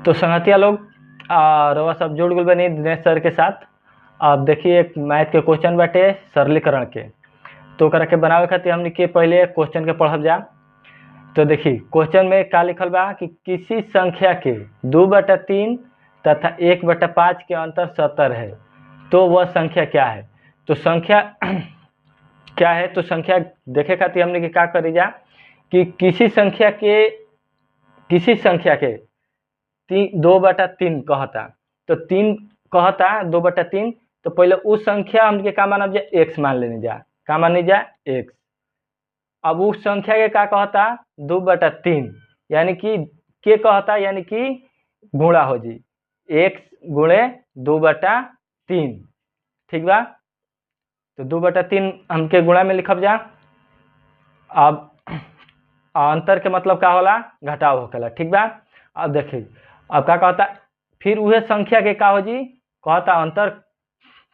तो संगतिया लोग रउआ सब जुड़ गइल बानी दिनेश सर के साथ। अब देखिए एक मैथ के क्वेश्चन बाटे सरलीकरण के, तो ओकरा के बनावे खातिर हमनी के पहले क्वेश्चन के पढ़ब जा। तो देखिए क्वेश्चन में का लिखल बा कि किसी संख्या के 2/3 तथा 1/5 के अंतर 70 है, तो वह संख्या क्या है। तो संख्या क्या है, तो संख्या देखे खातिर हमने के का करी जा कि किसी संख्या के 2/3 कहता, तो 3 कहता 2/3, तो पहले उस संख्या हमके का मानब जा, एक्स मान लेने जा, का मानी जा एक्स। अब उस संख्या के का कहता 2/3, यानी कि के कहता, यानी कि गुणा हो जी एक्स गुणे 2/3, ठीक बा। तो 2/3 हमके गुणा में लिखब जा। अब अंतर के मतलब का होला, घटाव होखेला, ठीक बा। अब देखिए अब का कहता, फिर उहे संख्या के का हो जी, कहता अंतर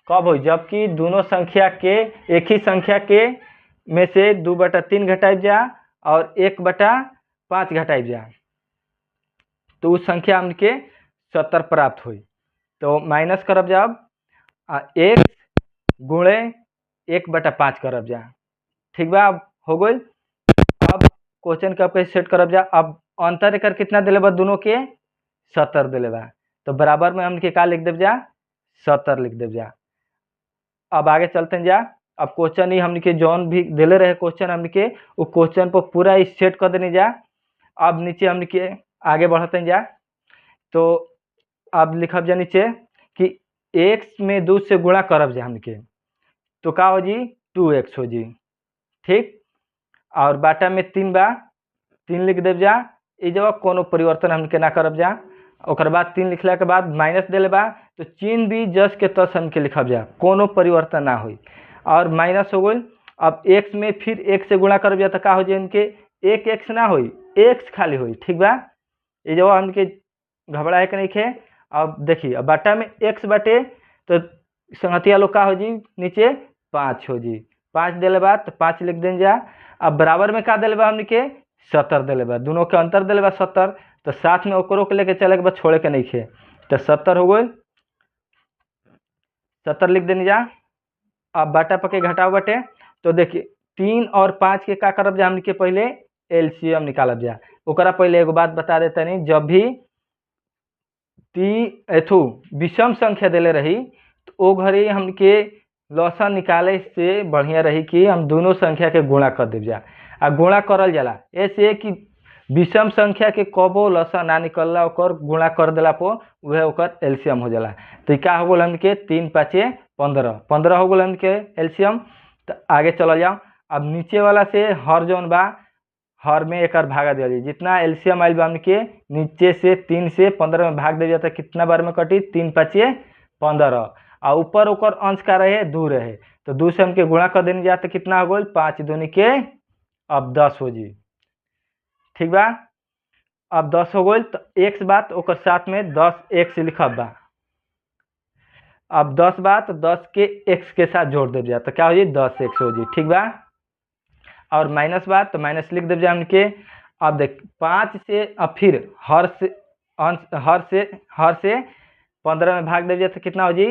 कब हो, जबकि दोनों संख्या के एक ही संख्या के में से 2/3 घटाई जा और 1/5 घटाई जा, तो उस संख्या हमके 70 प्राप्त हुई। तो माइनस करब जा अब 1 गुणे 1/5 करब जा, ठीक बा। अब हो गई। अब क्वेश्चन के अब कैसे सेट करब जा, अब अंतर एकर कितना दिले बा, दोनों के 70 दिले बा, तो बराबर में हमके का लिख देब जा, 70 लिख देब जा। अब आगे चलते जा। अब क्वेश्चन ही हमके जौन भी दिले रहे क्वेश्चन हमके वो क्वेश्चन पर पूरा ही सेट कर देने जा। अब नीचे हमके आगे बढ़ते जा, तो अब लिखब जा नीचे कि एक्स में 2 से गुणा करब जा हमके, तो का हो जी 2x हो जी, ठीक। और बाटा में 3 बा, 3 लिख देब जा, ये जगह कोनो परिवर्तन हमके ना करब जा। ओकर बाद 3 लिखला के बाद माइनस दिले बा, तो चिन्ह भी जस के तस हमके लिखब जा, कोनो परिवर्तन ना होई, और माइनस हो गई। अब एक्स में फिर 1 से गुणा करब जा, तो का हो जाए इनके 1x ना होई, एक्स खाली होई, ठीक बा। ये जगह हमके घबराए के नहीं खे। अब देखिए अब बाटा में एक्स बाटे, तो संगतिया लोग का हो जी नीचे 5 हो जी, 5 दिले बा तो 5 लिख दें जा। अब बराबर में का दिले बा हमके 70 दिले बा, दोनों के अंतर दिले बा 70, तो साथ में ओकरो के लेके चले के बाद छोड़े के नहीं खे, तो 70 हो गई, 70 लिख देने जा। अब बाटा पके घटाव बटे, तो देखिए 3 और 5 के का करब जा हमके पहले एलसीएम निकालब जा। ओकरा पहले एगो बात बता देता नहीं, जब भी विषम संख्या दिले रही तो ओ घड़ी हमके लसा निकाले से बढ़िया रही कि हम दोनों संख्या के गुणा कर देब जा। आ गुणा करल जाला ऐसे कि विषम संख्या के कबो लसा ना निकलला, ओकर गुणा कर दिला पर वह ओकर एलसीएम हो जाला। तो का हो गल हमके 3 5 15, 15 हो गल हमके एलसीएम। तो आगे चल जाओ। अब नीचे वाला से हर जौन बा हर में एक भागा दिया जाए, जितना एलसीएम आयल बा हमके नीचे से 3 से 15 में भाग दे जाता, कितना बार में कटी 3 5 15, आ ऊपर ओकर अंश का रहे 2 रहे, तो 2 से हमके गुणा कर देने जाते कितना हो गई 5 दूनी के अब 10 हो जी, ठीक बा। अब 10 हो गई, तो एक्स बात ओकर साथ में 10 एक्स लिखब बा। अब 10 बा तो 10 के एक्स के साथ जोड़ देब जा, तो क्या हो जी 10 एक्स हो जी, ठीक बा। और माइनस बा तो माइनस लिख देब जा हमके। अब देख 5 से अब फिर हर से अंश हर से 15 में भाग देब जा, तो कितना हो जी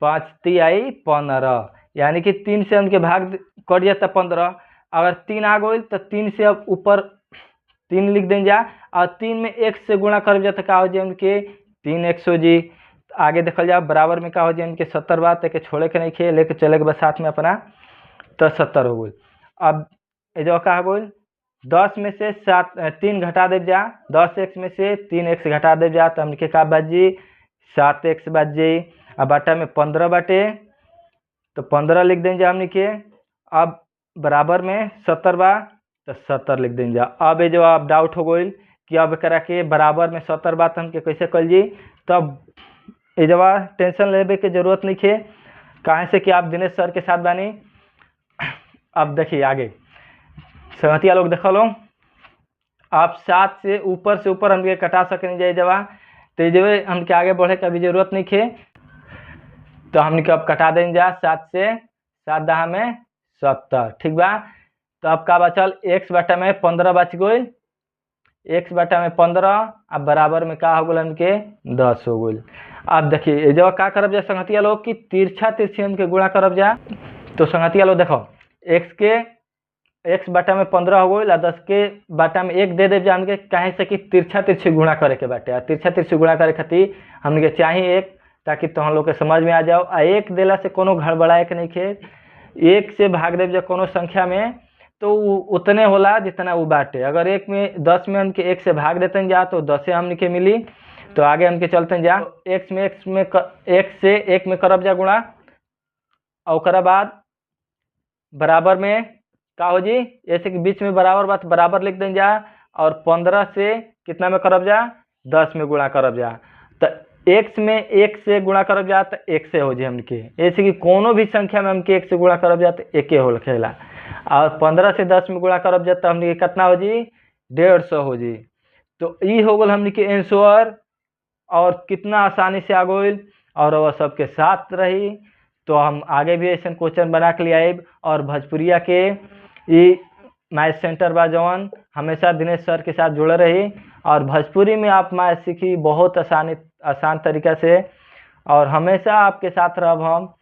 5 3 15, यानी कि 3 से हमके भाग कट जाता 15। अगर 3 आ गई तो 3 से अब ऊपर 3 लिख दें जा, और 3 में 1 से गुणा कर जा तो का हो जाए उनके 3 एक्स हो जी। आगे देखल जाओ बराबर में का हो जाए उनके 70 बा, तो के छोड़े के नहीं खे लेके चले के बाद साथ में अपना, तो 70 हो गई। अब ये जो का हो गई 10 में से 3 घटा दे जा, 10 एक्स में से 3 एक्स घटा दे जा, तो हमके का बच जी 7 एक्स बच जी। अब बाटा में 15 बाटे, तो 15 लिख दें जा हमने के। अब बराबर में 70 बा तो 70 लिख दें जा। अब ये जो आप डाउट हो गई कि अब करा के बराबर में 70 बा तो हमके कैसे कल जी, तब ये जवा टेंशन लेवे के जरूरत नहीं खे, काहे से कि आप दिनेश सर के साथ बानी। अब देखिए आगे संगतिया लोग देख लो, आप 7 से ऊपर हमके कटा सकें जाए जवा, तो ये जब हमके आगे बढ़े के अभी जरूरत नहीं खे, तो हमने के अब कटा दें जा 7 से 7 दहा में 70, ठीक बा। तो अब का बचल एक्स बटा में 15 बच गई, एक्स बटा में 15 आ बराबर में का हो गल हमके 10 हो गल। अब देखिए जब का करब जा संगतिया लोग कि तिरछा तिरछी हमके गुणा करब जा। तो संगतिया लोग देखो एक्स के एक्स बटा में 15 हो गई आ 10 के बटा में 1 दे देव जा हमके, काहे से कि तिरछा तिरछी गुणा करे के बाटे। आ तिरछा तिरछी गुणा करे खातिर हमके चाहिए 1, ताकि तोहन लोग के समझ में आ जाओ। आ 1 देला से कोनो गड़बड़ाए के नहीं खे, 1 से भाग देव जा कोनो संख्या में तो उतने होला जितना वो बाटे। अगर 1 में 10 में हमके 1 से भाग देते जा तो 10 हमके मिली। तो आगे हमके चलते जा एक्स में एक्स से 1 में करब जा गुणा और ओकरा बाद बराबर में का हो जी, ऐसे कि बीच में बराबर बात बराबर लिख दें जा। और 15 से कितना में करब जा, 10 में गुणा करब जा। तो एक्स में 1 से गुणा करब जा तो 1 से हो जी हमके, ऐसे कि कोनो भी संख्या में हमके 1 से गुणा करब जा तो 1 हो खेला। और 15 से 10 में गुणा करब जा तो हमके कितना हो जी, 150 हो जी। तो ये हो गल हमने के आंसर, और कितना आसानी से आ गई। और वह सबके साथ रही तो हम आगे भी ऐसा क्वेश्चन बना के लिए आएब। और भोजपुरिया के ये मैथ सेंटर बा जवन हमेशा दिनेश सर के साथ जुड़े रही। और भोजपुरी में आप मैथ सीखी बहुत आसान तरीका से, और हमेशा आपके साथ रहब हम।